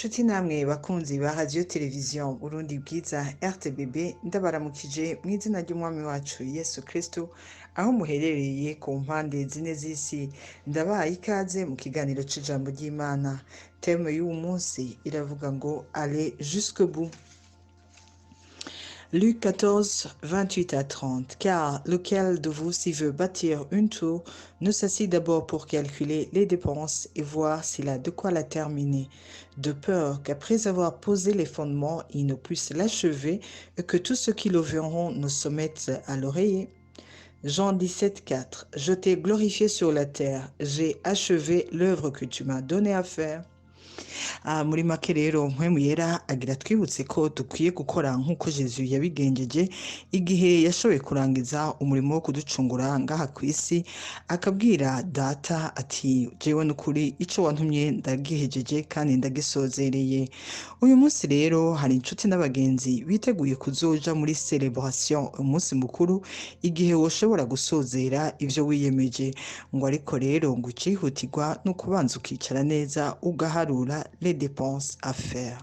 Nshuti namwe bakunzi ba Radio Television Burundi Bwiza RTBB, ndabaramukije mu izina ry'Umwami wacu Yesu Kristo aho muherereye ku mpande zine z'isi. Ndabahaye ikaze mu kiganiro c'ijambo ry'Imana. Thème y'uwu munsi iravuga ngo "Aller jusqu'au bout". Luc 14, 28 à 30. Car lequel de vous, s'il veut bâtir une tour, ne s'assit d'abord pour calculer les dépenses et voir s'il a de quoi la terminer, de peur qu'après avoir posé les fondements, il ne puisse l'achever et que tous ceux qui le verront ne se mettent à l'oreiller. Jean 17, 4. Je t'ai glorifié sur la terre, j'ai achevé l'œuvre que tu m'as donnée à faire. Ah, muri make rero, Mpwemu Yera agira twibutse ko dukwiye gukora nk'uko Jezu yabigenjeje igihe yashoboye kurangiza umurimo wo kuducungura ngaha ku isi, akabwira Data ati: "Jewe n'ukuri ico wantumye ndagihejeje kandi ndagisozereye." Uyu munsi rero hari inshuti n'abagenzi biteguye kuzoja muri célébration, umunsi mukuru, igihe woshobora gusozera ivyo wiyemeje. Ngo ariko rero ngo icihutirwa ni ukubanza ukicara neza, ugaharura les dépenses à faire.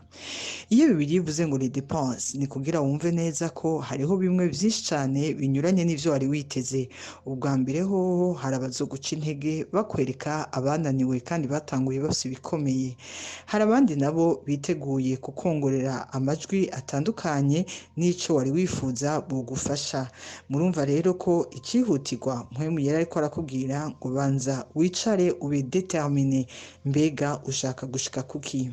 Iyo Bibiliya ivuze ngo les dépenses, ni kugira wumve neza ko hariho bimwe vyinshi cane binyuranye n'ivyo wari witeze. Ubwa mbere hoho hari abazoguca intege bakwereka abananiwe kandi batanguye bafise ibikomeye. Hari abandi nabo biteguye kukongorera amajwi atandukanye n'ico wari wifuza bogufasha. Murumva rero ko icihutirwa, Mpwemu Yera ariko arakubwira ngo banza wicare, ube déterminé. Mbega ushaka gushika kuki?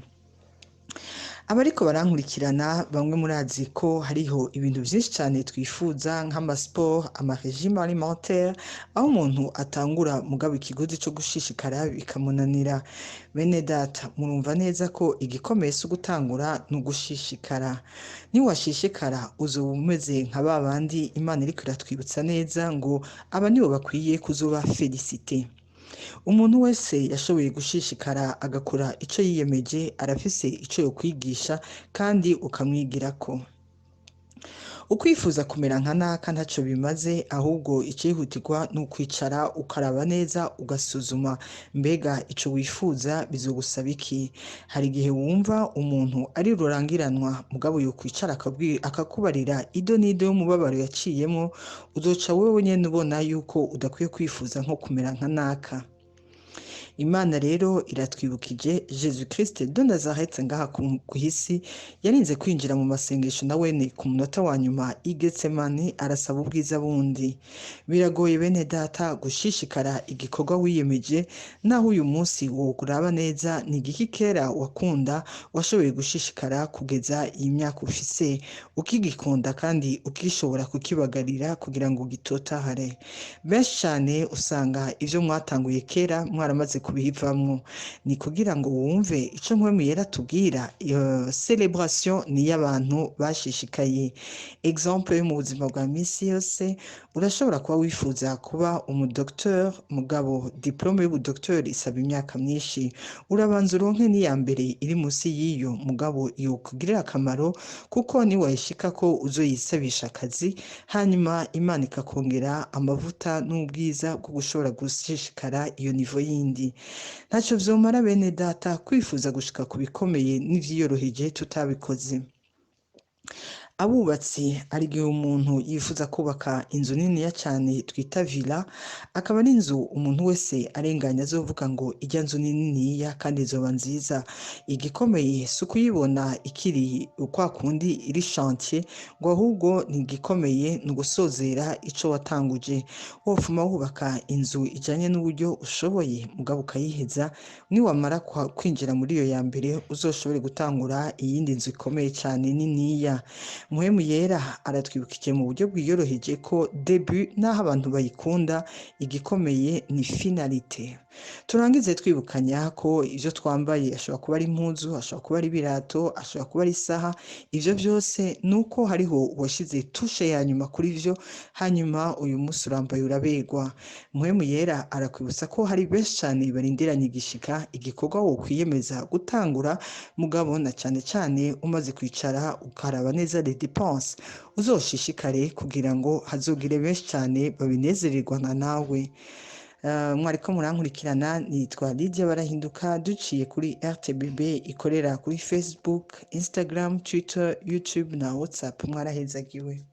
Abariko barankurikirana bamwe murazi ko hariho ibintu vyinshi cane twifuza, nk'amasiporo, amarégime alimentaire, aho umuntu atangura mugabo ikiguzi co gushishikara bikamunanira. Bene data, murumva neza ko igikomeye si ugutangura, ni ugushishikara. Niwashishikara uzoba umeze nka ba bandi Imana iriko iratwibutsa neza ngo aba nibo bakwiye kuzoba félicité. Umuntu wese yashoboye gushishikara agakora ico yiyemeje arafise ico yokwigisha kandi ukamwigirako. Ukwifuza kumera nka naka ntaco bimaze, ahubwo icihutirwa ni ukwicara ukaraba neza, ugasuzuma: mbega ico wifuza bizogusaba iki? Hari igihe wumva umuntu ari rurangiranwa, mugabo yokwicara akakubarira ido n'ido y'umubabaro yaciyemwo, uzoca wewe nyene ubona yuko udakwiye kwifuza nko kumera nka naka. Imana rero iratwibukije Jésus Christ de Nazareth ngaha kw'isi yarinze kwinjira mu masengesho na wene ku munota wa nyuma i Getsemani, arasaba ubwiza bundi. Biragoye, bene data, gushishikara igikorwa wiyemeje, naho uyu munsi wokuraba neza ni igiki kera wakunda washoboye gushishikara kugeza iyi myaka ufise ukigikunda kandi ukishobora kukibagarira kugira ngo gitotahare. Benshi cane usanga ivyo mwatanguye kera mwaramaze kubivamwo. Ni kugira ngo wumve ico Mpwemu Yera tubwira: iyo célébration ni iy'abantu bashishikaye. Exemple yo mu buzima bwa misi yose, urashobora kuba wifuza kuba umudocteur, mugabo diplôme y'ubudocteur isaba imyaka myinshi. Urabanza uronke n'iya mbere iri munsi y'iyo, mugabo yokugirira akamaro, kuko niwayishikako uzoyisabisha akazi, hanyuma Imana ikakongera amavuta n'ubwiza bwo gushobora gushishikara iyo niveau yindi. Ntaco vyomara, bene data, kwifuza gushika ku bikomeye n'ivyiyoroheje tutabikoze. Abubatsi, hari igihe umuntu yifuza kubaka inzu niniya cane twita villa, akaba ari inzu umuntu wese arenganye azovuga ngo irya nzu ni niniya kandi izoba nziza. Igikomeye si ukuyibona ikiri kwa kundi iri chantier, ngo ahubwo ni igikomeye ni ugusozera ico watanguje. Wofuma wubaka inzu ijanye n'uburyo ushoboye, mugabo ukayiheza. Niwamara kwinjira muri iyo ya mbere, uzoshobore gutangura iyindi nzu ikomeye cane niniya. Mpwemu Yera aratwibukije mu buryo bwiyoroheje ko début, n'aho abantu bayikunda, igikomeye ni finalité. Turangize twibukanya ko ivyo twambaye, ashobora kuba ari impuzu, ashobora kuba ari ibirato, ashobora kuba ari isaha, ivyo vyose nuko hariho uwashize touche ya nyuma kuri vyo, hanyuma uyu munsi urambaye uraberwa. Mpwemu Yera arakwibutsa ko hari benshi cane barindiranye igishika igikorwa wokwiyemeza gutangura, mugabo na cane cane umaze kwicara ukaraba neza les dépenses, uzoshishikare kugira ngo hazogire benshi cane babinezererwa nka nawe. Mwariko murankurikirana, nitwa Lydia Barahinduka, duciye kuri RTBB ikorera kuri Facebook, Instagram, Twitter, YouTube na WhatsApp. Mwarahezagiwe.